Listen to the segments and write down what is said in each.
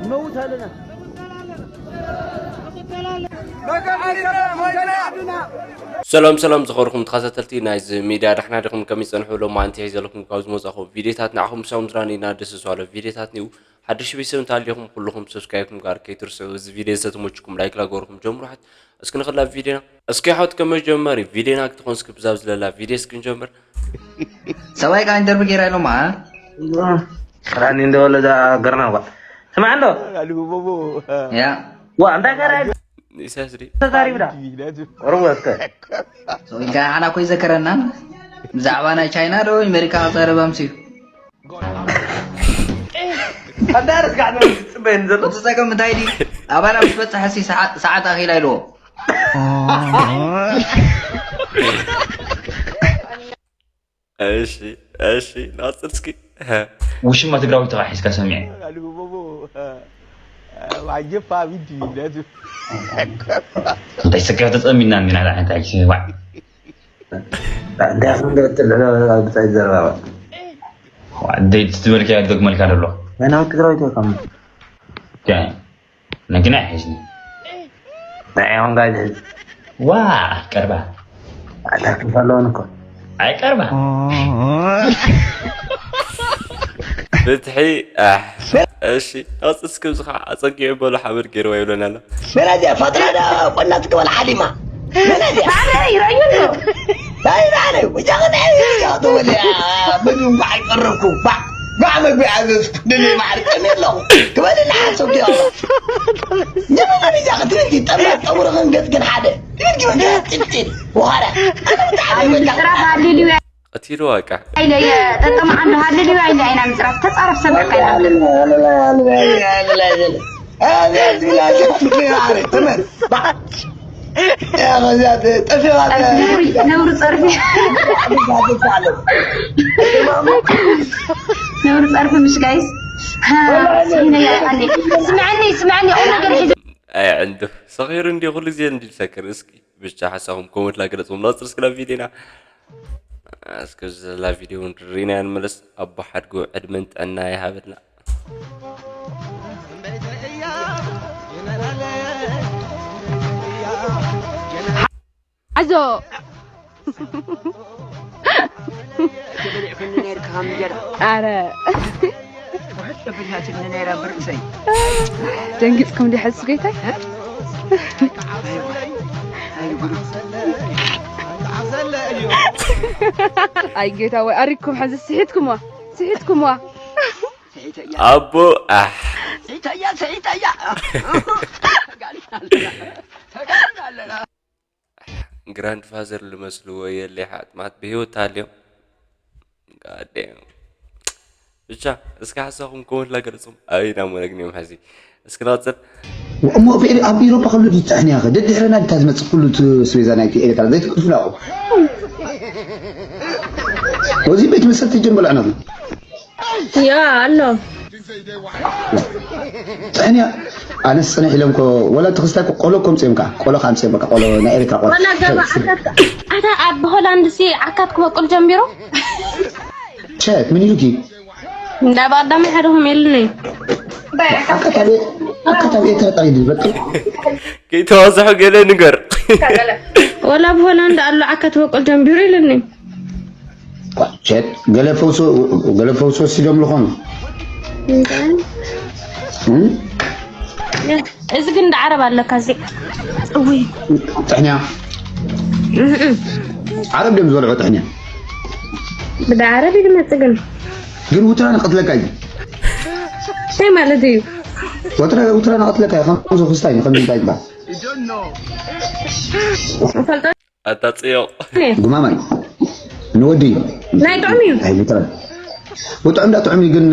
ንመውት ኣለና። ሰላም ሰላም ዝኸበርኩም ተኸታተልቲ ናይዚ ሚድያ፣ ዳሕና ዲኹም? ከመይ ጸንሑ? ሎማዓንቲ ሒዘልኩም ካብ ዝመጻኹ ቪድዮታት ንዓኹም ምሳኹም ዝራኒ ኢና ደስ ዝባለ ቪድዮታት ኒው ሓድሽ ቤተሰብ እንተሃልዩኹም ኩልኹም ሰብስክራይብኩም ጋር ከይትርስዑ። እዚ ቪድዮ ዝተመችኩም ላይክ ላገርኩም ጀምሩ። ሓት እስኪ ንኽላ ቪድዮና እስኪ ሓት ከመጀመሪ ቪድዮና ክትኾን እስኪ ብዛብ ዝለላ ቪድዮ እስኪ ንጀምር። ሰብኣይ ከኣ ኢንተርቪው ገይራ ኢሎማ። ራኒ እንደወለ እዛ ገርና ዋ ስማዕ እንዶ ያ ዋ እንታይ ገራ ኢሳያስ ድዩ? ተዛሪብና ሩወ እስከ ሰብኣይ ከኣ ሓና ኮይ ዘከረና ብዛዕባ ናይ ቻይና ዶ ኣሜሪካ ክዛረብ ኣምስዩ። ኣዳርስ ጋዕ ጽበየን ዘሎ እቲ ጸገም እንታይ ድዩ? ኣባና ምስ በጽሐ ሲ ሰዓት ኣኺላ ኢልዎ። እሺ እሺ ናጽር እስኪ ውሽማ ትግራዊት ተባሒስካ ሰሚዐ ዋጀፋ ቢዲ ነቱ እንታይ ሰኪሕ ተጸሚና እንዲና ላ እንታይ ሽዋ እንታይ ክንገብር ብታይ ዘረባ ደይ ትበልካ ደግመልካ ደሎ ናውቲ ትግራዊት ኢኻ ነግና ይሕዝኒ ንዕኦም ጋር ዝሕዝ ዋ ቀርባ ኣታክልቲ ኣለውን እኮ ኣይቀርባ ፍትሒ ኣሕ፣ እሺ ኣፅስ ክብዚ ከዓ ኣፀጊዑ በሎ ሓመድ ገይርዋ ይብለና ኣሎ መናዚያ ፋጥራ ዳ ቆና ትቀበል ሓሊማ መናዚያ ባዕለ ይረአዩ ኣሎ ናይ ባዕለ ወጃ ክትበል ምን ባዕ ቀረብኩ ባዕ ባዕ መግቢ ኣዘዝኩ ድል ባዕል ቀሚ ኣለኹ ክበል ሓሰብ ዲያ ጀመና ቢዛ ክትብል ጠብላ ፀጉርኽን ገፅክን ሓደ ትብል ግበ ጥልጥል ወኻዳ ኣነ ብጣዕሚ ይበልካ ምፅራፍ ሃልልዩ ቀቲልዋ ቃ ኢለ እየ ጠጠማ ዓንዱ ሃልልዩ ኢለ ኢና ምፅራፍ ተፃረፍ ሰብካ ኢና ነውሪ ጸርፊ ነውሪ ጸርፊ ምሽ ጋይስ ስምዐኒ ስምዐኒ ቁም ነገር ሒዘ ኣይ ዕንዱ ሰኺሩ እንዲ ኩሉ ግዜ እንዲ ዝሰክር እስኪ ብቻ ሓሳኹም ኮመንት ላገለጽኩም ናጽር እስክላ ቪዲዮና እስከ ዘላ ቪዲዮ እውን ርኢና ንመለስ ኣቦ ሓድጉ ዕድመን ጥዕና ይሃበልና ኣዞ ኣረ ደንጊፅኩም ዲ ሕዚ ጎይታይ ኣይ ጌታ ወይ ኣሪኩም ሕዚ ስሒትኩምዋ ስሒትኩምዋ ኣቦ ኣሕ ስሒተያ ስሒተያ ግራንድ ፋዘር ልመስልዎ የለ ሓጥማት ብህይወት ተሃልዮም ጋዴም ብቻ እስኪ ሓሳኹም ኮመንት ላገለፅኩም ኣበይ ናብ መረግን እዮም ሕዚ እስኪ ናፅር እሞ ኣብ ኤሮፓ ከሎ ድዩ ትሕንያ ከ ደድሕረና ድታ ዝመፅእ ኩሉ እቲ ስቤዛ ናይቲ ኤሌክትራ ዘይትቅርፍላቁ ወዚ ቤት መሰል ትጀምበሉ ዕነቱ ያ ኣሎ ጥሕንያ ኣነስ ፅንሕ ኢሎም ኮ ወላ እቲ ክስታይ ቆሎ ኮ ምፅኦም ከዓ ቆሎ ከዓ ምፅኦም በቃ ቆሎ ናይ ኤርትራ ቆሎ ወላ ገባ ዓካት ኣታ ኣብ ሆላንድ ሲ ዓካት ክበቁል ጀሚሩ ሸት ምን ኢሉኪ እንዳ ባዳመ ሓደኹም የሉኒ ኣካታቢ ኣካታቢ ኤርትራ ጠቒ ዝበቅል ከይተዋዝሑ ገለ ንገር ወላ ኣብ ሆላንድ ኣሎ ዓካት ክበቁል ጀሚሩ ኢሉኒ ሸት ገለ ፈውሶ ገለ ፈውሶ ወሲዶም ዝኾኑ እዚ ግን እንዳ ዓረብ ኣለካ እዚ እውይ ጥሕንያ ዓረብ ድዮም ዝበልዖ ጥሕንያ ብዳ ዓረብ እዩ ዝመፅእ ግን ግን ውትራ ንቐትለካ እዩ እንታይ ማለት እዩ ወትራ ውትራ ንቐትለካ እዩ ከምዚ ክስታይ ከምዚ እንታይ ይባል ፈልጦ ኣታ ፅዮቕ ጉማማይ ንወዲ እዩ ናይ ጥዑም እዩ ኣይ ብጥረ ብጥዑም እንዳ ጥዑም እዩ ግን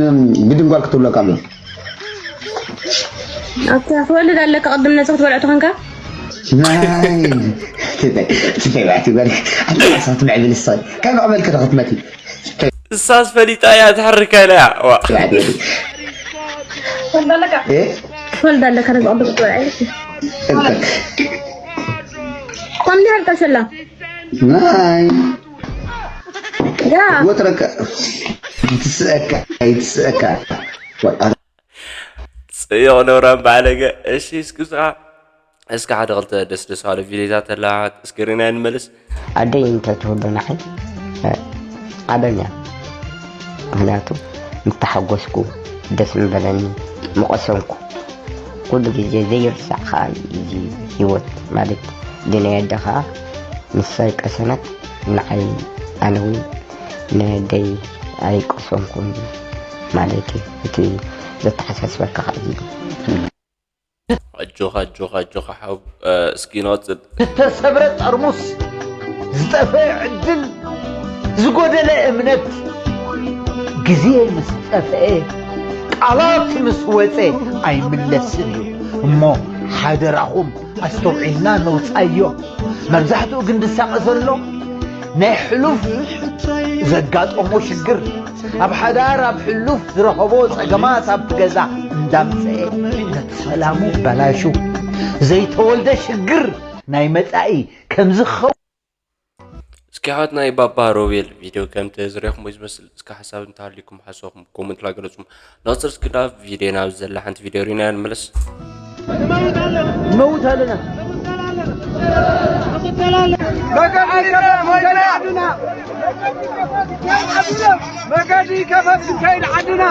ግድን ጓል ክትብለካ ኣሎ ኣታ ክወልድ ኣለካ ቅድም ነዚ ክትበልዖ ተኾንካ ናይ ትበይ ትበይ ትበይ ኣንተ ሳት ምዕብል ሰይ ካብ ዕበል ከተኸትመቲ እሳስ ፈሊጣ እያ ትሕርካ ኢላ እያ ዋ ትወልድ ኣለካ ነዚ ቅድም ክትበልዖ ከምዚ ሃልካ ሰላ ናይ ያ ወጥረካ ይትስእካ ይትስእካ እዮ ነውራም ባዕለገ። እሺ፣ እስኪ ብዝኻ እስኪ ሓደ ክልተ ደስ ደስ ባለ ቪዲዮታት ኣለዋ እስክሪና ንመልስ። ኣደይ እንተትህሉ ንዓይ፣ እ፣ ዓለም እያ። ምኽንያቱ ምተሓጎስኩ፣ ደስ ምበለኒ፣ ምቐሰንኩ። ኩሉ ግዜ ዘይርሳዕ ከዓ እዩ እዚ ህይወት ማለት እዚ ናይ ኣደ ከዓ ንሳ ይቀሰነት ንዓይ፣ ኣነ እውን ንደይ ኣይቀሰንኩን ማለት እዩ። እቲ ዘተሓሳስበካ ከዓ እዚ እዩ። ኣጆኻ ኣጆኻ ኣጆኻ ሓው። እስኪ ንቐጽል። ዝተሰብረ ጠርሙስ፣ ዝጠፈአ ዕድል፣ ዝጎደለ እምነት። ግዜ ምስ ጠፍአ፣ ቃላት ምስ ወፀ ኣይምለስን እዩ። እሞ ሓደራኹም ኣስተውዒልና ነውፃዮ። መብዛሕትኡ ግን ዝሳቐ ዘሎ ናይ ሕሉፍ ዘጋጠሞ ሽግር፣ ኣብ ሓዳር ኣብ ሕሉፍ ዝረኸቦ ጸገማት ኣብቲ ገዛ እንዳምጽአ ነቲ ሰላሙ ኣበላሹ። ዘይተወልደ ሽግር ናይ መጻኢ ከምዚ ክኸውን እስኪ ኣሕዋት ናይ ባባ ሮቤል ቪድዮ ከም ተዝረኹም ዝመስል እስኪ ሓሳብ እንተሃልዩኩም ሓሳብኩም ኮመንት ላገለጹም። ናጽር እስኪ ናብ ቪድዮ ናብ ዘላ ሓንቲ ቪድዮ ሪና ንመለስ። ንመውት ኣለና። መገዲ ከፈት ከይድ ዓድና።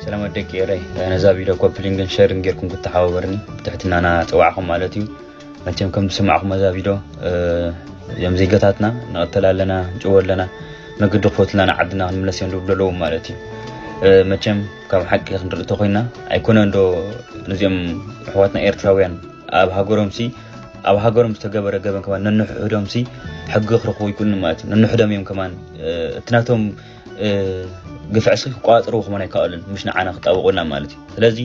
ሰላም ደቂ ኤረይ፣ ነዛ ቪድዮ ኮፕሊንግን ሸርን ጌርኩም ክትተሓባበርኒ ብትሕትናና ጸዋዕኹም ማለት እዩ። መቸም ከም ዝሰማዕኹም ነዛ ቪድዮ እዞም ዜጋታትና ንቐተል ኣለና፣ ንጭወ ኣለና፣ መገዲ ክፈቱልና ንዓድና ክንምለስ እዮም ዝብሉ ዘለዉ ማለት እዩ። መቸም ካብ ሓቂ ክንርኢ ተኾይና ኣይኮነን ዶ ነዚኦም ኣሕዋትና ኤርትራውያን ኣብ ሃገሮምሲ ኣብ ሃገሮም ዝተገበረ ገበን ከማን ነንሕዶምሲ ሕጊ ክረኽቡ ኣይክእሉን ማለት እዩ። ነንሕዶም እዮም ከማን እቲ ናቶም ግፍዕሲ ክቋፅርዎ ከማን ኣይከኣሉን፣ ምሽ ንዓና ክጣበቑልና ማለት እዩ። ስለዚ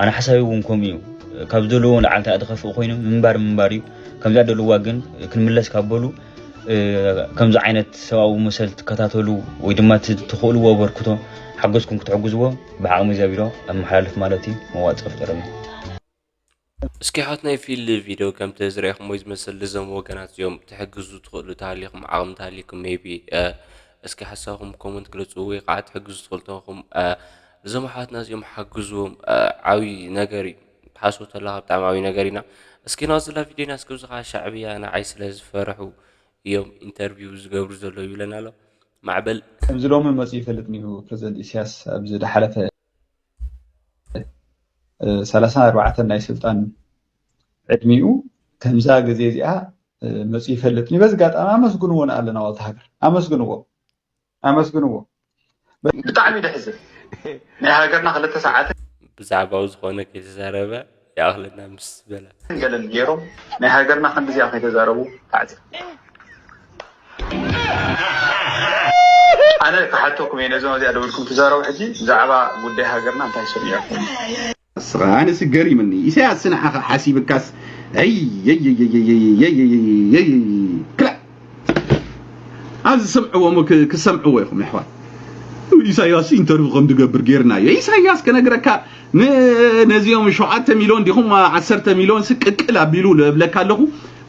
ኣነ ሓሳበይ እውን ከምኡ እዩ። ካብ ዘለዎም ንዓልታ ድኸፍእ ኮይኑ ምንባር ምንባር እዩ። ከምዚኣ ደለዋ ግን ክንምለስ ካብ በሉ ከምዚ ዓይነት ሰብኣዊ መሰል ትከታተሉ ወይ ድማ ትኽእልዎ ኣበርክቶ ሓገዝኩም ክትሕግዝዎ ብዓቕሚ እግዚኣብሔር ኣመሓላልፍ ማለት እዩ። መዋፅኦ ፍጠረሉ። እስኪ ሓት ናይ ፊል ቪድዮ ከምቲ ዝረእኹሞ ዝመስል ልዘም ወገናት እዚኦም ትሕግዙ ትኽእሉ ተሃሊኹም ዓቕሚ ተሃሊኩም maybe እስኪ ሓሳብኩም comment ግለፁ ወይ ከዓ ትሕግዙ ትኽእሉ ተኾኹም ልዘም ኣሕዋትና እዚኦም ሓግዝዎም ዓብዪ ነገር እዩ። ትሓስቦ ተለኻ ብጣዕሚ ዓብዪ ነገር ኢና። እስኪ ናብዝላ ቪድዮና እስኪ ብዝኻ ሻዕብያ ንዓይ ስለ ዝፈርሑ እዮም interview ዝገብሩ ዘለዉ ይብለና ኣሎ ማዕበል። ከምዚ ሎሚ መፂኡ ይፈልጥ እዩ ፕረዚደንት ኢሳያስ ኣብዚ ዝሓለፈ ሰላሳን ኣርባዕተን ናይ ስልጣን ዕድሚኡ ከምዛ ግዜ እዚኣ መፂኡ ይፈልጥ እዩ። በዚ ኣጋጣሚ ኣመስግንዎ ንኣለና ዋልታ ሃገር ኣመስግንዎ ኣመስግንዎ። ብጣዕሚ ደሕዝን ናይ ሃገርና ክልተ ሰዓት ብዛዕባኡ ዝኾነ ከይተዛረበ ይኣኽለና ምስ በለ። ገለን ገይሮም ናይ ሃገርና ክንድዚኣ ከይተዛረቡ ታዕዚያ። ኣነ ክሓተኩም እየ ነዞም እዚኣ ደውልኩም ትዛረቡ ሕጂ ብዛዕባ ጉዳይ ሃገርና እንታይ ሰሚዕኩም? ንስኻ ኣነሲ ገሪምኒ ኢሳያስ ንዓኻ ሓሲብካስ ክላ ኣብዚ ዝሰምዕዎ እሞ ክሰምዕዎ ኢኹም ኣሕዋት። ኢሳያስ ኢንተርቪው ከም ዝገብር ጌርናዮ። ኢሳያስ ክነግረካ ነዚኦም ሸውዓተ ሚልዮን ዲኹም ዓሰርተ ሚልዮን ስቅቅል ኣቢሉ እብለካ ኣለኹ።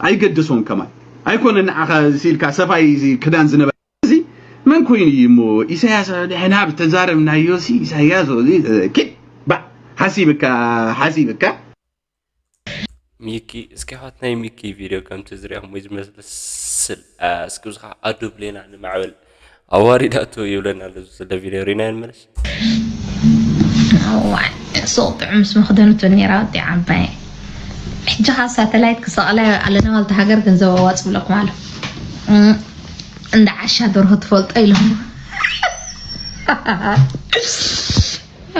ኣይገድሶን ከማን ኣይኮነ ንዓኻ ሲልካ ሰፋይ ክዳን ዝነበረ እዚ መን ኮይኑ እዩ እሞ ኢሳያስ ደሕና ብተዛረብናዮ ሲ ኢሳያስ ኪድ ባዕ ሓሲብካ ሓሲብካ ሚኪ እስኪ ሓት ናይ ሚኪ ቪድዮ ከምቲ ዝሪኦም ወይ ዝመስል ስል እስኪ ብዝኻ ኣዱብሌና ንማዕበል ኣዋሪዳቶ ይብለና ኣሎ ዘሎ ቪድዮ ሪና ንመለስ። እዋይ ሱቕ ጥዑምስ መኽደንቶ ነይራ ወዲ ዓባይ። ሕጂ ኻ ሳተላይት ክሰቕላ ኣለና ዋልታ ሃገር ገንዘብ ኣዋፅ ብለኩም ኣሎ። እንዳ ዓሻ ደርሆ ትፈልጦ ኢሎም።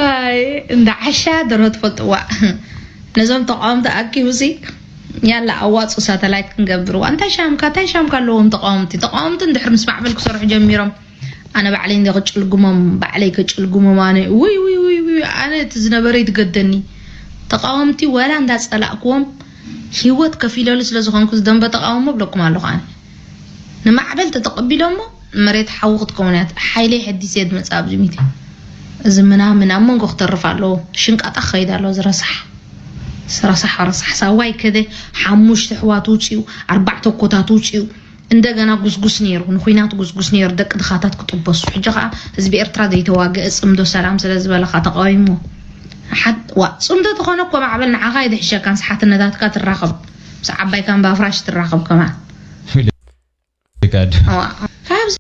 ኣይ እንዳ ዓሻ ደርሆ ትፈልጥዋ። ነዞም ተቃወምቲ ኣኪቡ ሲ ያላ ኣዋፁ ሳተላይት ክንገብርዋ እንታይ ሻምካ እንታይ ሻምካ ኣለዎም ተቃወምቲ ተቃወምቲ እንድሕር ምስ ማዕበል ክሰርሑ ጀሚሮም ኣነ ባዕለይ እንደ ክጭልግሞም ባዕለይ ክጭልግሞም ኣነ ውይ ውይ ውይ ውይ ኣነ እቲ ዝነበረ ይትገደኒ ተቃወምቲ ወላ እንዳፀላእክዎም ሂወት ከፊለሉ ስለዝኮንኩ ዝደንበ ተቃውሞ ብለኩም ኣለኩ ኣነ ንማዕበል ተተቐቢሎሞ መሬት ሓዊ ክትከውን እያ ሓይለይ ሕዲስ እየ ዝመፅእ ኣብዚ ሚቲ እዚ ምናምን ኣብ መንጎ ክተርፍ ኣለዎ ሽንቃጣ ክኸይድ ኣለዎ ዝረሳሕ ረሳሕ ረሳሕ ሳዋይ ከደ ሓሙሽተ ኣሕዋት ውፅኡ ኣርባዕተ ኮታት ውፅኡ እንደገና ጉስጉስ ነይሩ ንኩናት ጉስጉስ ነይሩ ደቂ ድኻታት ክጥበሱ ሕጂ ከዓ ህዝቢ ኤርትራ ዘይተዋገአ ፅምዶ ሰላም ስለ ዝበለካ ተቃዊሞ ሓት ዋ ጽምዶ ተኾነ እኮ ማዕበል ንዓኻ ይድሕሸካ ምስ ሓትነታትካ ትራኸብ ምስ ዓባይ ካምባ ፍራሽ ትራኸብ ከማን God. ዋ ካብዚ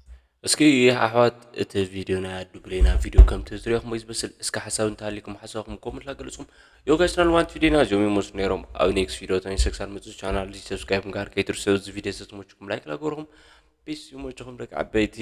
እስኪ ኣሕዋት እቲ ቪድዮ ናይ ኣዱ ብሌና ቪድዮ ከምቲ ዝሪኦኹም ወይ ዝመስል እስኪ ሓሳብ እንተሃሊኩም ሓሳብኩም ኮመንት ላገለፅኩም። ዮጋስ ቻናል ዋን ቪድዮና እዚኦም ይመስሉ ነይሮም። ኣብ ኔክስት ቪድዮ ተመልሰ ክሳብ መፅእ ቻናል ሰብስክራይብ ምግባር ከይትርስዑ። እዚ ቪድዮ ዝተመችኩም ላይክ ላገርኩም። ፒስ ይመችኹም ደቂ ዓበይቲ።